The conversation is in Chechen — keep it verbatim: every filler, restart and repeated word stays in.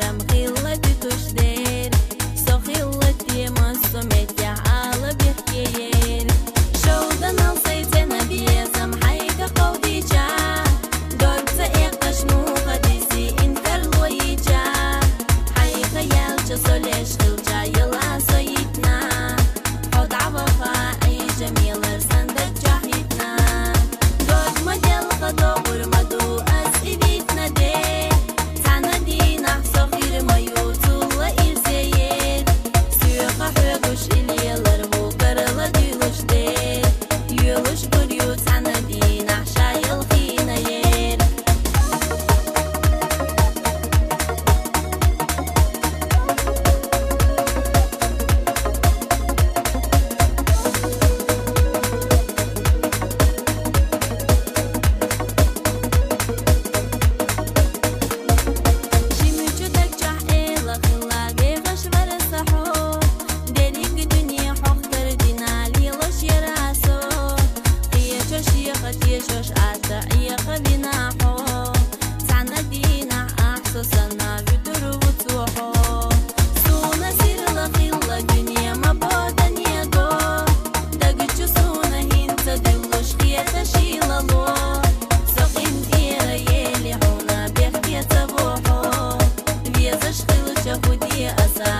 Ам хилла дутуш дер, со хилла тема, со меття ала бехкеер. Шовданал сай цена безам хайка ховдича, дорца эхташ муха диси интер лоича. Хайка ялча солеш хилча яла соитна, ходаваха ай жамилар сандача хитна. Дорма делха добур маду ас ивитна де. Цана дина сохир маю цула ирсеет. Сюха хэгуш илелар ву карла дилуш де. Юлуш гурю цана дина шайл хинаер. Шимичу дагча эла хила вегаш варасахо. Дериг дуни хохтар дина лилош ярасо. Тиешош яха тиешош ата яха винахо. Цана дина ахсо сана витуру вуцухо. Суна сирла хила дуни ма боданего. Дагчу суна хинца дилуш хета шилало. Сохин ира ели хуна бехтеца вохо. Везаш хилча худи аса